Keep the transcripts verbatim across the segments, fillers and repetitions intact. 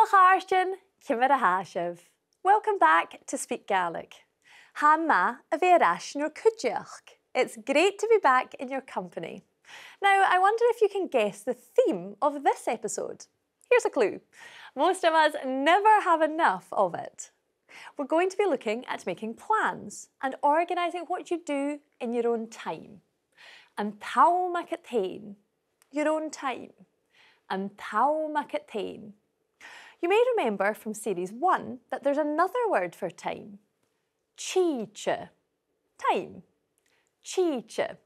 Chàirdean, ciamar a tha sibh? Welcome back to Speak Gaelic. Tha e math a bhith air ais an cuideachd. It's great to be back in your company. Now, I wonder if you can guess the theme of this episode. Here's a clue. Most of us never have enough of it. We're going to be looking at making plans and organising what you do in your own time. An t-àm agad fhèin. Your own time. An t-àm agad fhèin. You may remember from series one that there's another word for time. Tìde. Time. Tìde.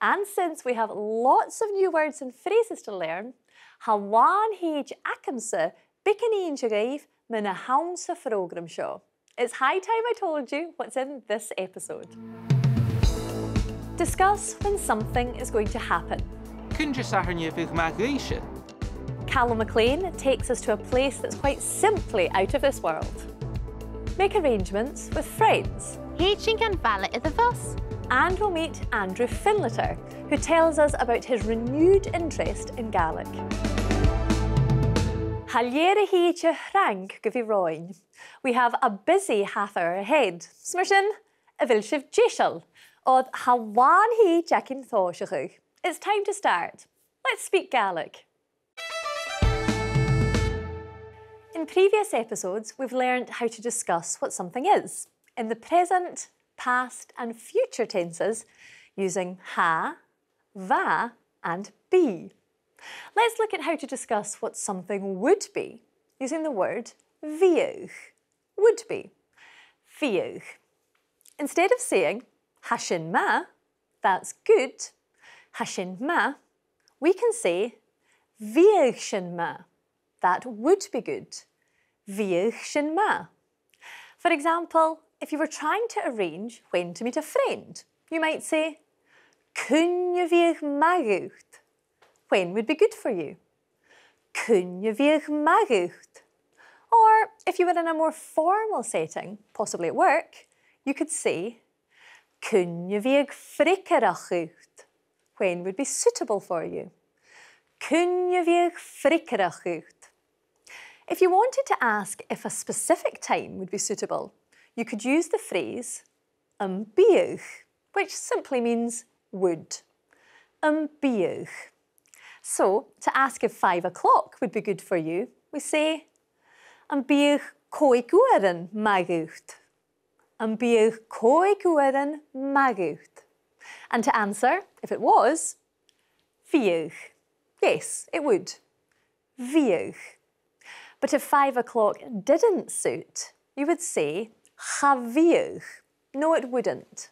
And since we have lots of new words and phrases to learn, tha làn-thìde agamsa beagan innse dhuibh mu na th' anns a' phrògram seo. It's high time I told you what's in this episode. Discuss when something is going to happen. Cuin Disathairne a bhiodh math dhuibhse? Calum MacLean takes us to a place that's quite simply out of this world. Make arrangements with friends. Thèid sinn dhan bhaile air a' bhus. And we'll meet Andrew Findlater, who tells us about his renewed interest in Gaelic. Tha leth-uair a thìde trang gu bhith romhainn. We have a busy half hour ahead. 'S mar sin, a bheil sibh deiseil? Oir tha làn-thìde againn tòiseachadh. It's time to start. Let's speak Gaelic. In previous episodes, we've learned how to discuss what something is in the present, past and future tenses using tha, bha and bi. Let's look at how to discuss what something would be using the word bhiodh. Would be. Bhiodh. Instead of saying tha sin math, that's good, tha sin math, we can say bhiodh sin math, that would be good. Bhiodh sin math. For example, if you were trying to arrange when to meet a friend, you might say, cuin a bhiodh math dhut? When would be good for you? Cuin a bhiodh math dhut? Or if you were in a more formal setting, possibly at work, you could say, cuin a bhiodh freagarrach dhut? When would be suitable for you? Cuin a bhiodh freagarrach dhut? If you wanted to ask if a specific time would be suitable, you could use the phrase am biodh, which simply means would. Am biodh. So, to ask if five o'clock would be good for you, we say, am biodh còig uairean math dhut? Am biodh còig uairean math dhut? And to answer, if it was, bhiodh. Yes, it would. Bhiodh. But if five o'clock didn't suit, you would say cha bhiodh. No, it wouldn't.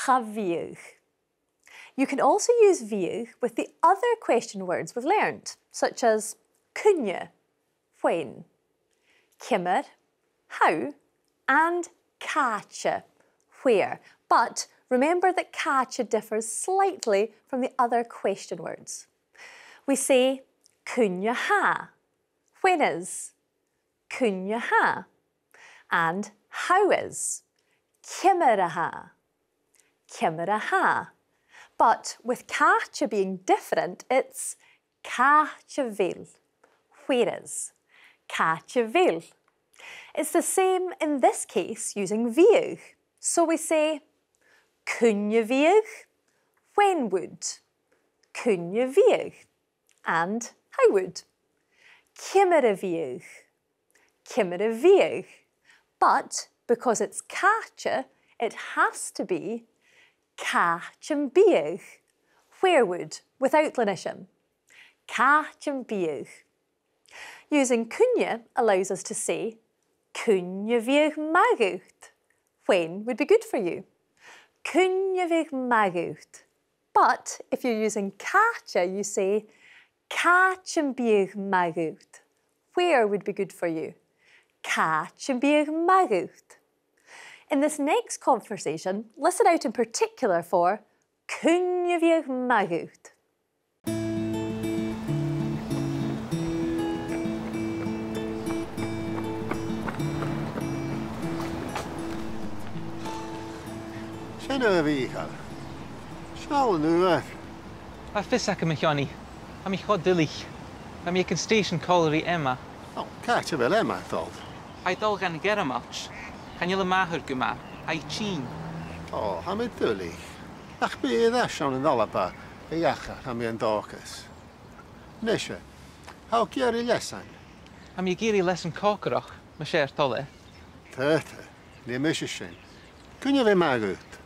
Cha bhiodh. You can also use bhiodh with the other question words we've learnt, such as cuine, when, ciamar, how, and càite, where. But remember that càite differs slightly from the other question words. We say cuine tha, when is, cuine tha, and how is, ciamar a tha, ciamar a tha. But with càite being different, it's càite a bheil, where is, càite a bheil. It's the same in this case using bhiodh. So we say cuine bhiodh, when would, cuine bhiodh, and how would. Ciamar a bhiodh, ciamar a bhiodh. But because it's càite, it has to be càite am biodh, where would, without lenition. Càite am biodh. Using cuine allows us to say cuin a bhiodh math dhut, when would be good for you. Cuin a bhiodh math dhut. But if you're using càite, you say càite am biodh math dhut, where would be good for you. Càite am biodh math dhut. In this next conversation, listen out in particular for cuin a bhiodh math dhut. Sin e, a Mhìcheil. Seall an uair. Tha fios agam, a Sheonaidh. Tha mi cho duilich. Tha mi aig an stèisean còmhla ri Emma. Ò, càit a bheil Emma a' dol? Tha i a' dol dhan Ghearmailt. Chan eil a màthair gu math, tha i tinn. Ò, tha mi duilich. Ach bidh i air ais ann an Alba a dh'aithghearr, tha mi an dòchas. A-nise, tha thu ag iarraidh leasan? Tha mi ag iarraidh leasan còcaireachd, mas e ur toil e. Tha, tha, nì mise sin. Cuin a bhios math dhut?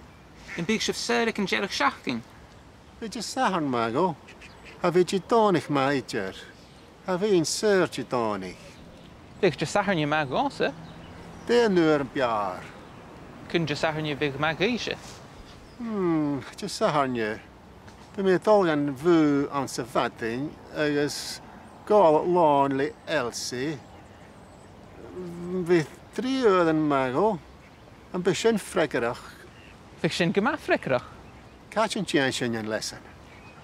Am biodh sibh saor aig an deireadh-sheachdain? Bidh Disathairne math dhomh. Cha bhi Didòmhnaich math idir. Cha bhithinn saor Didòmhnaich. Bhiodh Disathairne math dhòmhsa. Dè an uair am b' fheàrr? Cuin Disathairne a bhiodh math dhuibhse? Hmm, Disathairne. Bidh mi a' dol dhan bhùth anns a' mhadainn agus gabhail lòn le Elsie. Bhiodh trì uairean math dhomh. Am biodh sin freagarrach? Bhiodh sin gu math freagarrach. Càit an dèan sinn an leasan?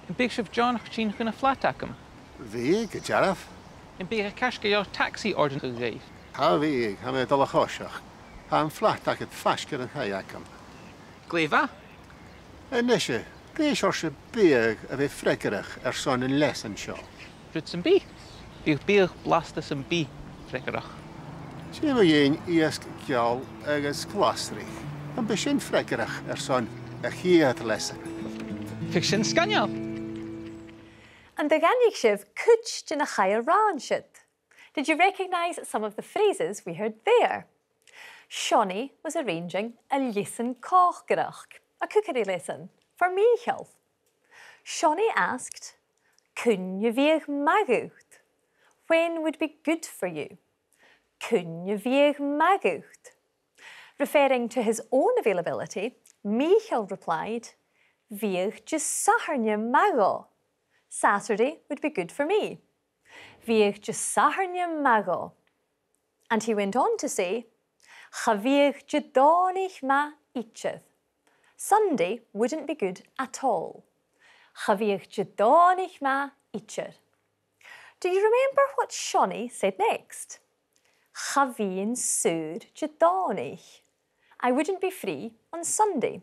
Am biodh sibh deònach tighinn chun a' flat agam? Bhiodh, gu dearbh. Am biodh e ceart gu leòr tagsaidh òrdachadh dhuibh? Cha bhiodh, tha mi a' dol a choiseachd. Tha am flat agad faisg air an taigh agam. Glè mhath. A-nise, dè seòrsa biadh a bhiodh freagarrach airson an leasain seo? Rud sam bith. Bhiodh biadh blasta sam bith freagarrach. 'S e mo dheidhinn iasg geal agus glasraich. Am biodh sin freagarrach airson a' chiad leasan? Bhiodh sin sgoinneil. An do dh'aithnich sibh cuid de na chaidh a ràdh an siud? Did you recognise some of the phrases we heard there? Seonaidh was arranging a leasan còcaireachd, a cookery lesson, for Mìcheal. Seonaidh asked, "Cuin a bhiodh math dhut?" When would be good for you? Cuin a bhiodh math dhut? Referring to his own availability, Mìcheal replied, "Bhiodh Disathairne math dhomh." Saturday would be good for me. "Bhiodh Disathairne math dhomh." And he went on to say, "Cha bhiodh Didòmhnaich math idir." Sunday wouldn't be good at all. "Cha bhiodh Didòmhnaich math idir." Do you remember what Seonaidh said next? "Cha bhithinn saor Didòmhnaich." I wouldn't be free on Sunday.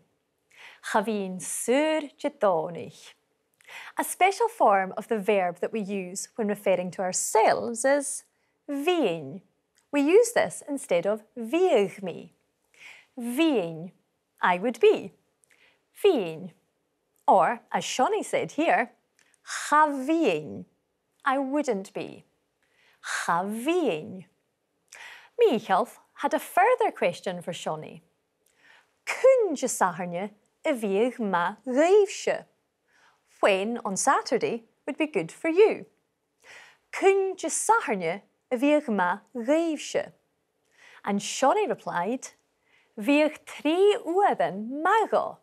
Cha bhithinn saor Didòmhnaich. A special form of the verb that we use when referring to ourselves is bhithinn. We use this instead of bhiodh mi. Bhithinn, I would be. Bhithinn. Or, as Seonaidh said here, cha bhithinn, I wouldn't be. Cha bhithinn. Mìcheal had a further question for Seonaidh. "Cuin Disathairne a bhiodh math dhuibhse?" When on Saturday would be good for you? "Cuin Disathairne a bhiodh math dhuibhse?" And Seonaidh replied, "Bhiodh trì uairean math dhomh."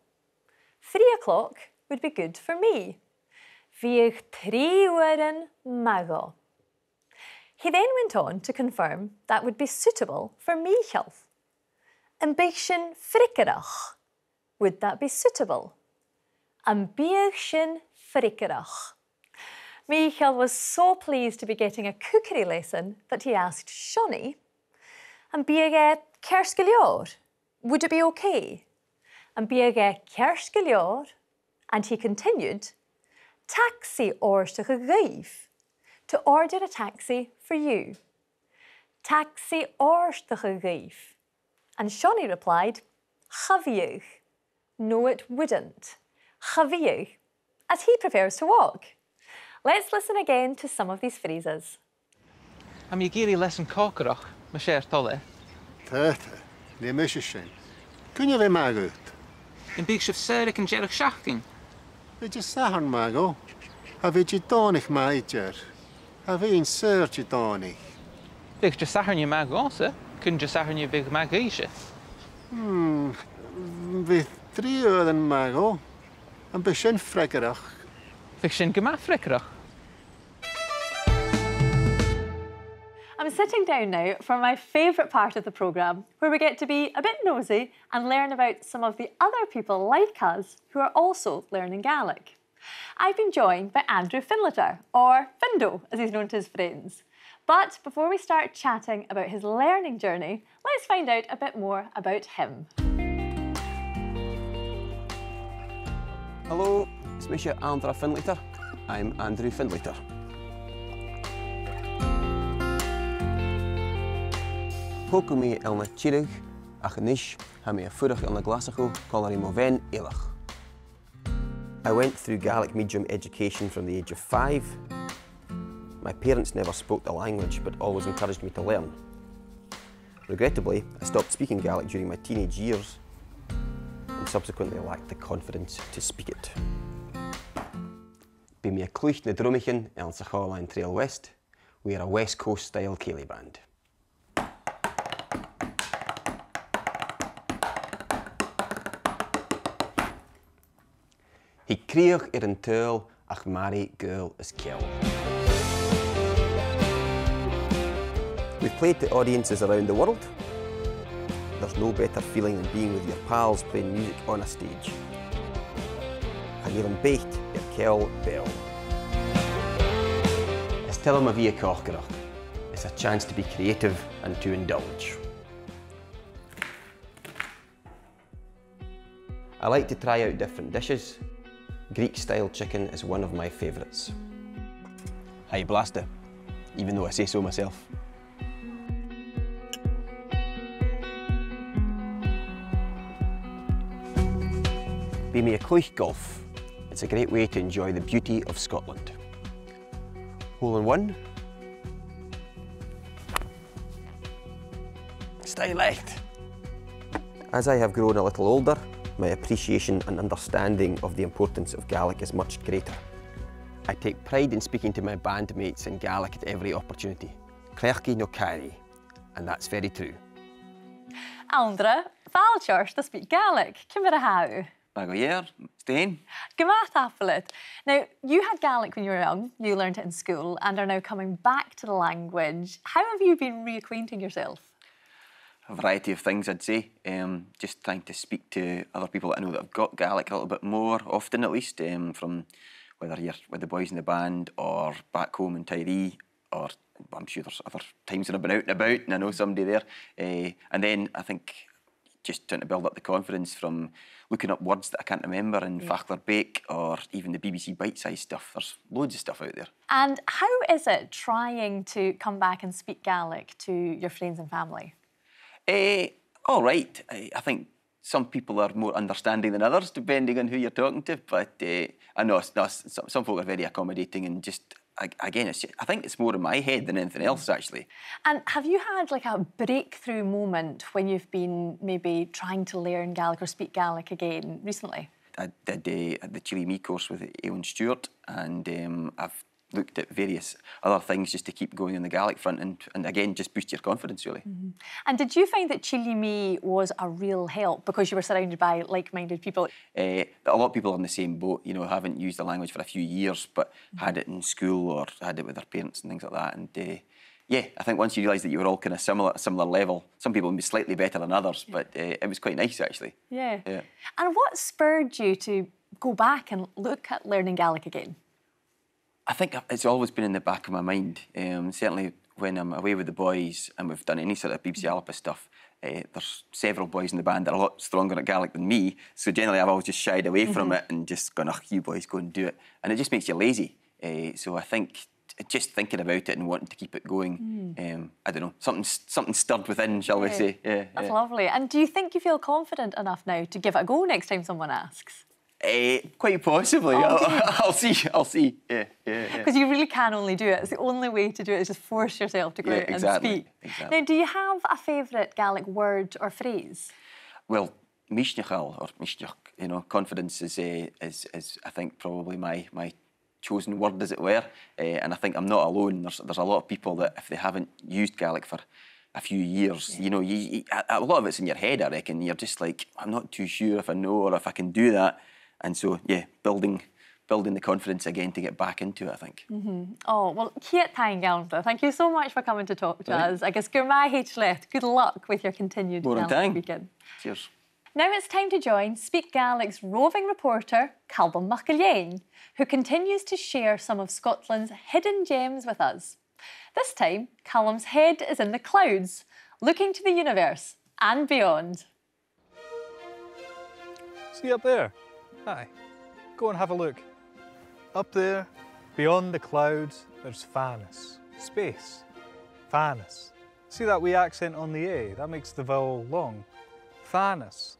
Three o'clock would be good for me. Bhiodh trì uairean math dhomh. He then went on to confirm that would be suitable for Mìcheal. Am biodh sin freagarrach? Would that be suitable? Am biodh sin freagarrach? Mìcheal was so pleased to be getting a cookery lesson that he asked Seonaidh, "Am biodh e ceart gu leòr? Would it be okay?" Am biodh e ceart gu leòr? And he continued, "Tagsaidh òrdachadh dhuibh." To order a taxi for you. Tagsaidh òrdachadh dhuibh. And Seonaidh replied, "Cha bhiodh." No, it wouldn't. Cha bhiodh, as he prefers to walk. Let's listen again to some of these phrases. Tha mi ag iarraidh leasan còcaireachd, mas e ur toil e. Tha, tha, nì mise sin. Cuin a bhios math dhut? Am biodh sibh saor aig an deireadh-sheachdain? Bidh Disathairne math dhomh. Cha bhi Didòmhnaich math idir. Cha bhithinn saor Didòmhnaich. Bhiodh Disathairne math dhòmhsa. Cuin Disathairne a bhiodh math dhuibhse? Hmm, bhiodh trì uairean math dhomh. Am biodh sin freagarrach? Bhiodh sin gu math freagarrach. I'm sitting down now for my favourite part of the programme, where we get to be a bit nosy and learn about some of the other people like us who are also learning Gaelic. I've been joined by Andrew Findlater, or Findo as he's known to his friends. But before we start chatting about his learning journey, let's find out a bit more about him. Hello, is mise Andrew Findlater. I'm Andrew Findlater. Pogadh mi ann an Tiriodh, ach a-nis, tha mi a' fuireach ann an Glaschu, còmhla ri mo bhean Eilidh. I went through Gaelic medium education from the age of five. My parents never spoke the language, but always encouraged me to learn. Regrettably, I stopped speaking Gaelic during my teenage years and subsequently lacked the confidence to speak it. Bidh mi a' cluich na drumaichean anns a' chòmhlain Trail West, we're a West Coast style cèilidh band. Thig crìoch air an t-saoghal ach mairidh gaol is ceòl. We've played to audiences around the world. There's no better feeling than being with your pals playing music on a stage. Chan eil am beat air ceòl beò. Is toil leam a bhith a' còcaireachd. It's a chance to be creative and to indulge. I like to try out different dishes. Greek-style chicken is one of my favourites. Aye, blasta, even though I say so myself. Bidh mi a' cluich golf. It's a great way to enjoy the beauty of Scotland. Hole in one. Stay left. As I have grown a little older, my appreciation and understanding of the importance of Gaelic is much greater. I take pride in speaking to my bandmates in Gaelic at every opportunity. Cleachd i no caill i, and that's very true. Anndra, fàilte ort do Speak Gaelic. Ciamar a tha thu? Tha gu dearbh, 's tu fhèin? Gu math, tapadh leat. Now, you had Gaelic when you were young, you learned it in school, and are now coming back to the language. How have you been reacquainting yourself? A variety of things, I'd say. Um, just trying to speak to other people that I know that have got Gaelic a little bit more often, at least, um, from whether you're with the boys in the band or back home in Tiree, or I'm sure there's other times when I've been out and about and I know somebody there. Eh, and then I think just trying to build up the confidence from looking up words that I can't remember in Faclair Bake or even the B B C Bitesize stuff. There's loads of stuff out there. And how is it trying to come back and speak Gaelic to your friends and family? Eh, all right. I, I think some people are more understanding than others, depending on who you're talking to. But, eh, I know s-, no, s-, some, some folk are very accommodating and just, a-, again, it's ju-, I think it's more in my head than anything else, actually. And have you had, like, a breakthrough moment when you've been maybe trying to learn Gaelic or speak Gaelic again recently? I did, eh, the Chile Me course with Eowyn Stewart, and, um, I've looked at various other things just to keep going on the Gaelic front and, and again, just boost your confidence, really. Mm-hmm. And did you find that Chile Me was a real help because you were surrounded by like-minded people? Eh, a lot of people are in the same boat, you know, haven't used the language for a few years, but had it in school or had it with their parents and things like that. And, eh, yeah, I think once you realise that you were all kind of similar, similar level, some people would be slightly better than others, but, eh, it was quite nice, actually. Yeah. Yeah. And what spurred you to go back and look at learning Gaelic again? I think it's always been in the back of my mind. Um, certainly when I'm away with the boys and we've done any sort of B B C Alba stuff, eh, there's several boys in the band that are a lot stronger at Gaelic than me, so generally I've always just shied away from it and just gone, "Ugh, you boys go and do it." And it just makes you lazy. Eh, so I think t-, just thinking about it and wanting to keep it going, um, I don't know, something s-, something stirred within, shall we say. Yeah, that's lovely. And do you think you feel confident enough now to give it a go next time someone asks? Eh, quite possibly. I'll, I'll see, I'll see. Yeah, yeah, yeah. 'Cause you really can only do it. It's the only way to do it is just force yourself to go out and speak. Yeah, exactly, exactly. Now, do you have a favourite Gaelic word or phrase? Well, misneachail or misneach, you know, confidence is, eh, is, is, I think, probably my, my chosen word, as it were. Eh, and I think I'm not alone. There's, there's a lot of people that if they haven't used Gaelic for a few years, you know, you, you, a, a lot of it's in your head, I reckon. You're just like, "I'm not too sure if I know or if I can do that." And so, yeah, building, building the confidence again to get back into it, I think. Mm-hmm. Oh, well, ceud taing, Anndra. Thank you so much for coming to talk to us. Agus gur math a thèid leat. Good luck with your continued Gaelic speaking. Mòran taing. Cheers. Now it's time to join Speak Gaelic's roving reporter, Calum MacIlleathain, who continues to share some of Scotland's hidden gems with us. This time, Calum's head is in the clouds, looking to the universe and beyond. See up there? Aye. Go and have a look. Up there, beyond the clouds, there's fànais. Space. Fànais. See that wee accent on the A? That makes the vowel long. Fànas.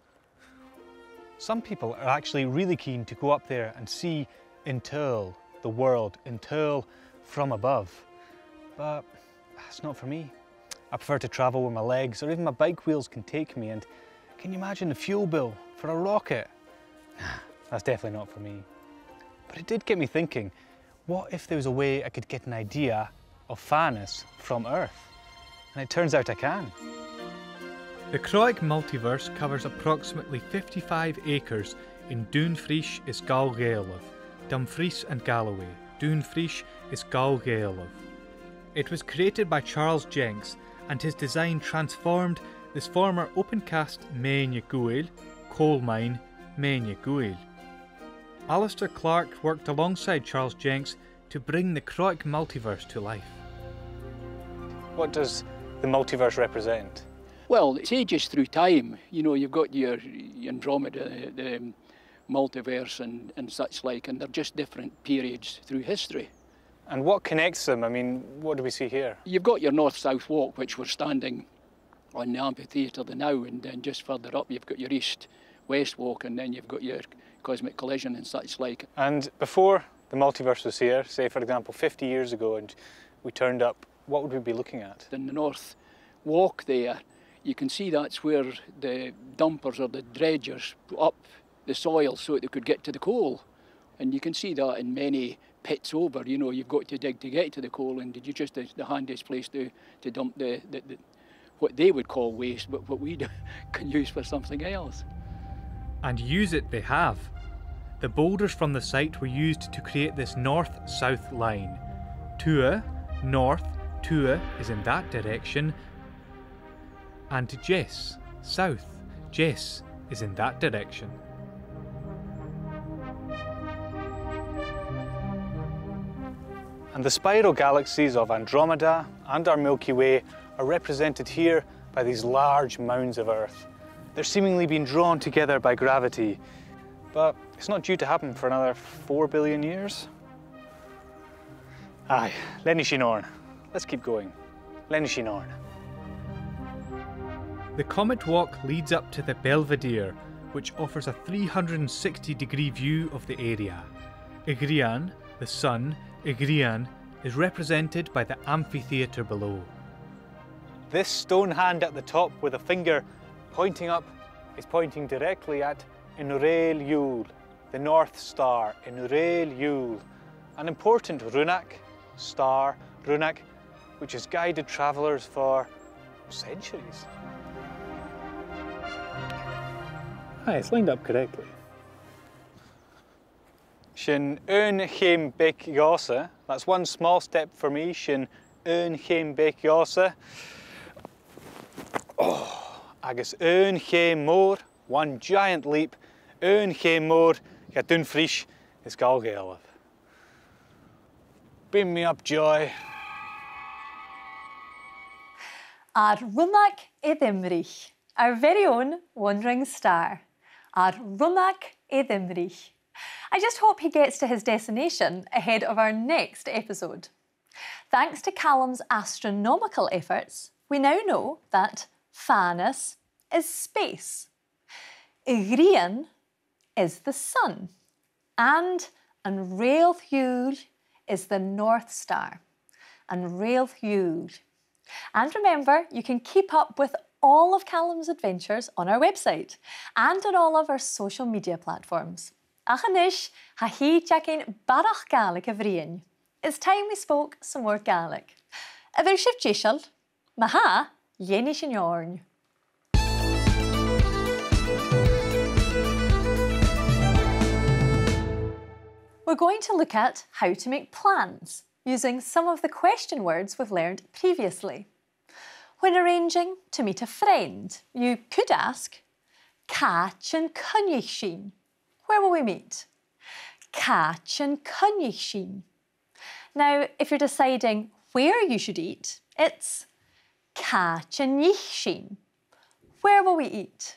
Some people are actually really keen to go up there and see An Tàl, the world, An Tàl from above. But that's not for me. I prefer to travel where my legs or even my bike wheels can take me, and can you imagine the fuel bill for a rocket? Nah, that's definitely not for me. But it did get me thinking, what if there was a way I could get an idea of Fànas from Earth? And it turns out I can. The Croagh Multiverse covers approximately fifty-five acres in Dumfries is Gall Ghàidhealaibh, Dumfries and Galloway, Dumfries is Gall Ghàidhealaibh. It was created by Charles Jenks, and his design transformed this former open-cast mèinne guail, coal mine, mèinne guail. Alasdair Clark worked alongside Charles Jenks to bring the Croagh Multiverse to life. What does the multiverse represent? Well, it's ages through time. You know, you've got your, your Andromeda, the, the multiverse and, and such like, and they're just different periods through history. And what connects them? I mean, what do we see here? You've got your north-south walk, which we're standing on the amphitheatre the now, and then just further up you've got your east-west walk, and then you've got your cosmic collision and such like. And before the multiverse was here, say for example fifty years ago, and we turned up, what would we be looking at? In the north walk there, you can see that's where the dumpers or the dredgers put up the soil so that they could get to the coal. And you can see that in many pits over, you know, you've got to dig to get to the coal, and it's just the, the handiest place to, to dump the, the, the, what they would call waste, but what we do, can use for something else. And use it they have. The boulders from the site were used to create this north-south line. Tuath, north, tuath is in that direction, and deas, south, deas is in that direction. And the spiral galaxies of Andromeda and our Milky Way are represented here by these large mounds of Earth. They're seemingly being drawn together by gravity, but it's not due to happen for another four billion years. Aye, lean sinn oirnn. Let's keep going. Lean sinn oirnn. The Comet Walk leads up to the Belvedere, which offers a three hundred and sixty degree view of the area. A' ghrian, the sun, a' ghrian, is represented by the amphitheatre below. This stone hand at the top with a finger pointing up is pointing directly at An Rèile Iùil, the North Star, An Rèile Iùil, an important rùnag, star, rùnag, which has guided travellers for centuries. Aye, it's lined up correctly. Sin aon cheum beag dhòmhsa. That's one small step for me. Sin aon cheum beag dhòmhsa. Oh, agus aon cheum mòr, one giant leap, aon cheum mòr, dha Dumfries is Gall Ghàidhealaibh. Beam me up, Joy. Ar rùnag air imrich, our very own wandering star. Ar rùnag air imrich. I just hope he gets to his destination ahead of our next episode. Thanks to Calum's astronomical efforts, we now know that Fànas is space. A' ghrian is the sun, and An Rèile Iùil is the North Star. An Rèile Iùil. And remember, you can keep up with all of Calum's adventures on our website and on all of our social media platforms. Ach a-nis, tha thìde againn barrachd Gàidhlig a bhruidhinn. It's time we spoke some more Gaelic. A bheil sibh deiseil? Ma tha, leanaidh sinn oirnn. We're going to look at how to make plans using some of the question words we've learned previously. When arranging to meet a friend, you could ask, "Càit an coinnich sinn?" Where will we meet? "Càit an coinnich sinn?" Now, if you're deciding where you should eat, it's, "Càit an ith sinn?" Where will we eat?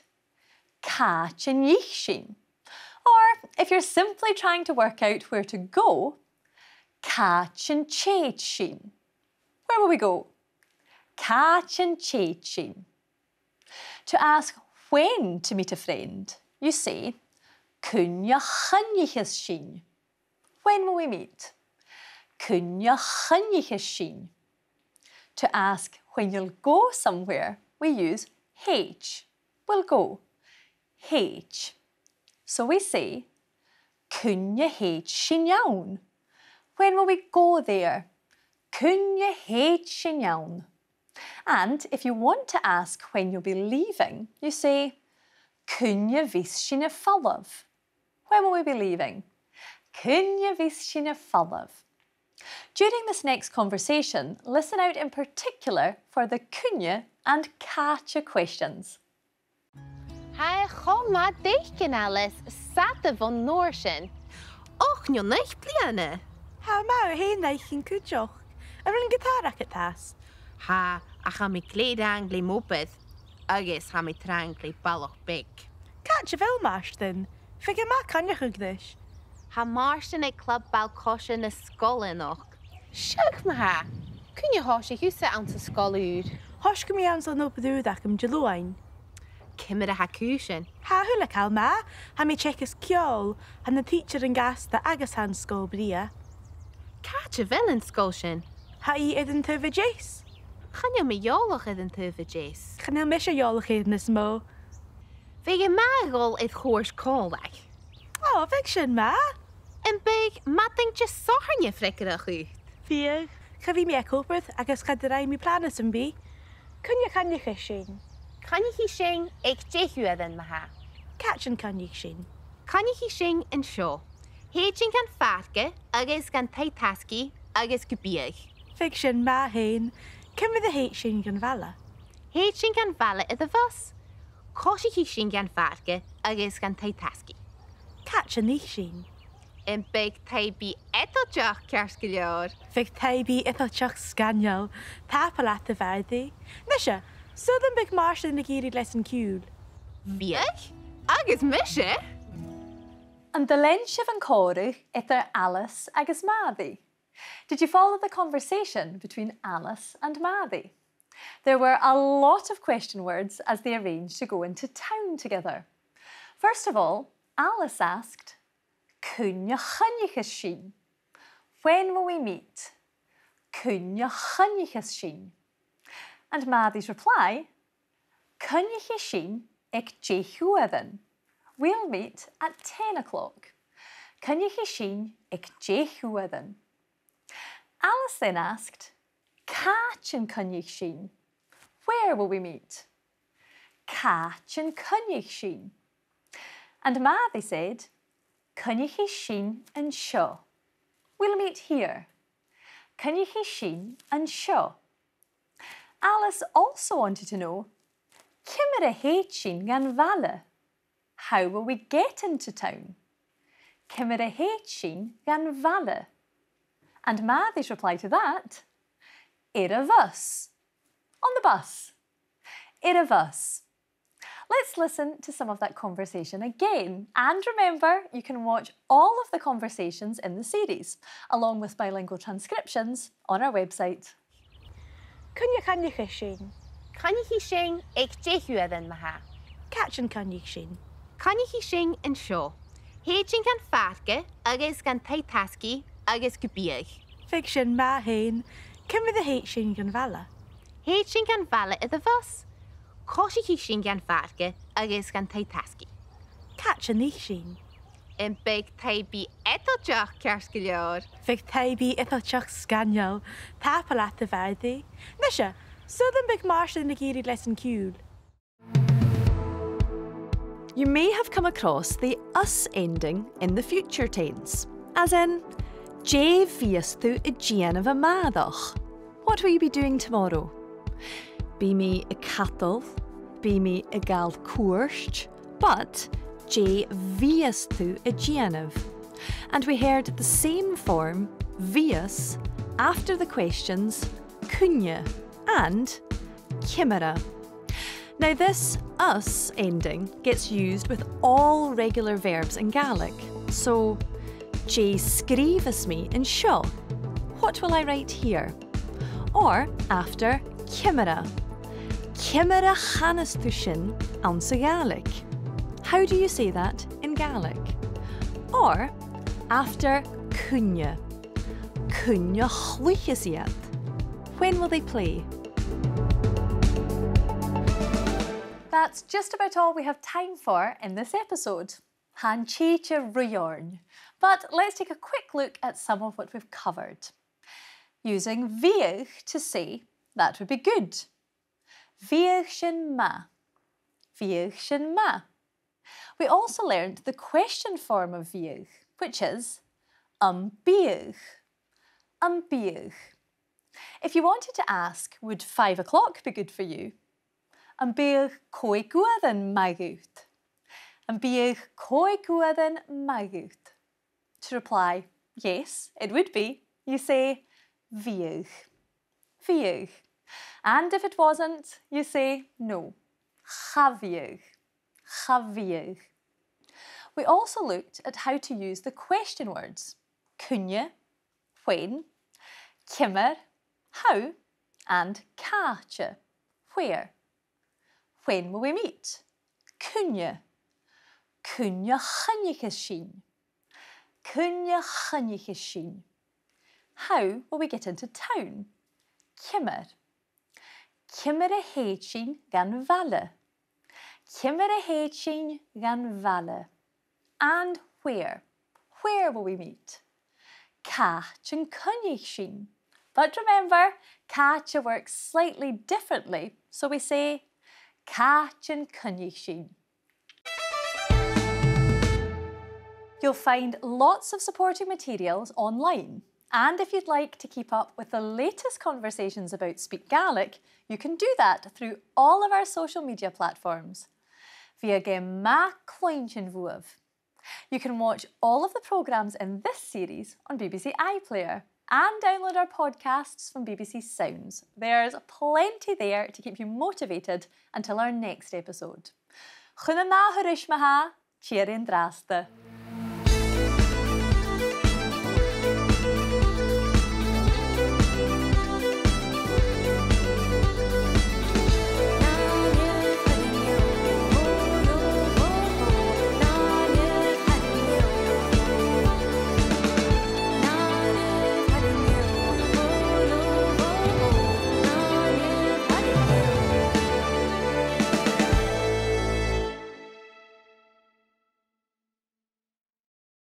"Càit an ith sinn?" Or, if you're simply trying to work out where to go, "Càit an tèid sinn?" Where will we go? Càit an tèid sinn? To ask when to meet a friend, you say, cuin a choinnicheas sinn? When will we meet? Cuin a choinnicheas sinn? To ask when you'll go somewhere, we use thèid. We'll go. Thèid. So we say, cuin a thèid sinn ann? When will we go there? Cuin a thèid sinn ann? And if you want to ask when you'll be leaving, you say, cuin a bhios sinn a' falbh? When will we be leaving? Cuin a bhios sinn a' falbh? During this next conversation, listen out in particular for the cuin a and càit a questions. Tha e cho math d' fhaicinn, Alice, 's fhada bhon uair sin. Och, no naoi bliadhna. Tha e math thu fhèin d' fhaicinn cuideachd. An robh an giotàr agad fhathast? Tha, ach tha mi glè thrang le m' obair, agus tha mi trang le balach beag. Càit a bheil Màrtainn? Feuch am bi e a' coinneachadh ris. Tha Màrtainn aig club ball-coise na sgoile a-nochd. Seadh ma-thà. Cuin a thòisich thusa anns an sgoil ùr? Thòisich mi anns an obair ùr agam Diluain. Ciamar a tha cùisean? Tha a h-uile càil math. Tha mi a' teagasg ceòl, tha na tidsearan gasta agus tha an sgoil brèagha. Càit a bheil an sgoil sin? Tha i air an taobh a deas. Chan eil mi eòlach air an taobh a deas. Chan eil mise eòlach air nas motha. Bhiodh e math a dhol air chuairt còmhla. Ò, bhiodh sin math. Am biodh madainn Disathairne freagarrach dhut? Bhiodh. Cha bhi mi ag obair agus cha do rinn mi plana sam bith. Cuin a choinnicheas sinn? Coinnichidh sinn aig deich uairean ma-thà. Càit an coinnich sinn? Coinnichidh sinn an seo. Thèid sinn dhan phàirc agus dhan taigh-tasgaidh agus gu bìdh. Bhiodh sin math fhèin. Ciamar a thèid sinn dhan bhaile? Thèid sinn dhan bhaile air a' bhus. Coisichidh sinn dhan phàirc agus dhan taigh-tasgaidh. Càit an ith sinn? Am biodh taigh-bìdh Eadalteach ceart gu leòr? Bhiodh taigh-bìdh Eadalteach sgoinneil. Tapadh leat, a Mhàiri. Nise, saoil am biodh Màrtainn ag iarraidh leasan ciùil? Bhiodh, agus mise. An do lean sibh an còmhradh eadar Alice agus Màiri? Did you follow the conversation between Alice and Màiri? There were a lot of question words as they arranged to go into town together. First of all, Alice asked, cuin a choinnicheas sinn? When will we meet? Cuin a choinnicheas sinn? And Màiri's reply, coinnichidh sinn aig deich uairean. We'll meet at ten o'clock. Coinnichidh sinn aig deich uairean. Alice then asked, càit an coinnich sinn? Where will we meet? Càit an coinnich sinn? And Màiri said, coinnichidh sinn an seo. We'll meet here. Coinnichidh sinn an seo. Alice also wanted to know, ciamar a thèid sinn dhan bhaile? How will we get into town? Ciamar a thèid sinn dhan bhaile? And Màiri's reply to that, air a' bhus. On the bus. Air a' bhus. Let's listen to some of that conversation again. And remember, you can watch all of the conversations in the series, along with bilingual transcriptions, on our website. Cuin a choinnicheas sinn? Coinnichidh sinn aig deich uairean ma-thà. Càit an coinnich sinn? Coinnichidh sinn an seo. Thèid sinn dhan phàirc agus dhan taigh-tasgaidh agus gu bìdh. Bhiodh sin math fhèin. Ciamar a thèid sinn dhan bhaile? Thèid sinn dhan bhaile air a' bhus. Coisichidh sinn dhan phàirc agus dhan taigh-tasgaidh. Càit an ith sinn? Am biodh taigh-bìdh Eadalteach ceart gu leòr? Bhiodh taigh-bìdh Eadalteach sgoinneil. Tapadh leat, a Mhàiri. Nise, saoil am biodh Màrtainn ag iarraidh leasan ciùil? You may have come across the us ending in the future tense, as in, dè bhios tu a' dèanamh a-màireach? What will you be doing tomorrow? Bidh mi a' cadal, bidh mi a' gabhail cuairt, but dè bhios tu a' dèanamh? And we heard the same form, bhios, after the questions, cuin a and ciamar a. Now, this us ending gets used with all regular verbs in Gaelic. So, dè sgrìobhas mi an seo? What will I write here? Or after Ciamar a. Ciamar a chanas tu sin anns a' Ghàidhlig? How do you say that in Gaelic? Or after cuine. Cuine a chluicheas iad? When will they play? That's just about all we have time for in this episode. Tha an t-sìde ruith oirnn, but let's take a quick look at some of what we've covered. Using bhiodh to say that would be good. Bhiodh sin math. Bhiodh sin math. We also learned the question form of bhiodh, which is am biodh. Am biodh. If you wanted to ask, would five o'clock be good for you? Am biodh còig uairean math dhut? Am biodh còig uairean math dhut? To reply, yes, it would be, you say, bhiodh. Bhiodh. And if it wasn't, you say, no. Cha bhiodh. Cha bhiodh. We also looked at how to use the question words. Cuine, when, ciamar, how, and càite, where. When will we meet? Cuine. Cuine a choinnicheas sinn? Cuine a choinnicheas sinn? How will we get into town? Ciamar. Ciamar a thèid sinn dhan bhaile? Ciamar a thèid sinn dhan bhaile? And where? Where will we meet? Càit an coinnich sinn? But remember, càite works slightly differently, so we say, càit an coinnich sinn? You'll find lots of supporting materials online. And if you'd like to keep up with the latest conversations about Speak Gaelic, you can do that through all of our social media platforms. Bhiodh e math cluinntinn bhuaibh. You can watch all of the programmes in this series on B B C iPlayer and download our podcasts from B B C Sounds. There's plenty there to keep you motivated until our next episode. Chun an ath thuras, ma-thà, tìoraidh an-dràsta.